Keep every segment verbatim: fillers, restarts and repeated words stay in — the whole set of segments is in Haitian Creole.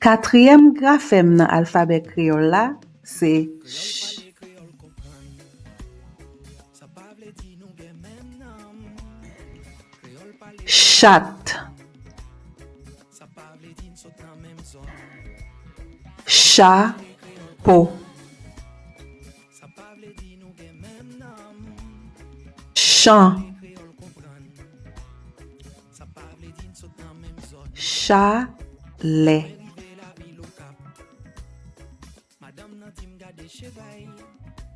Katriyèm grafèm nan alfabè kreyòl la se ch. Chat. Chapo. Chan. Chalè.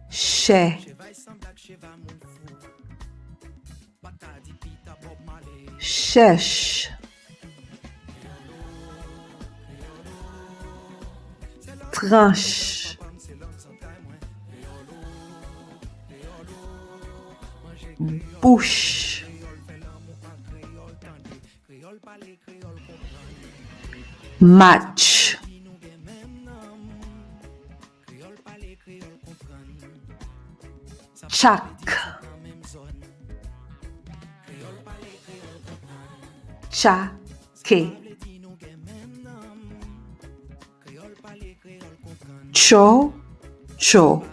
Chè. Chèch. Tranch. Bouch. Match. Chak. Chake. Cho, cho.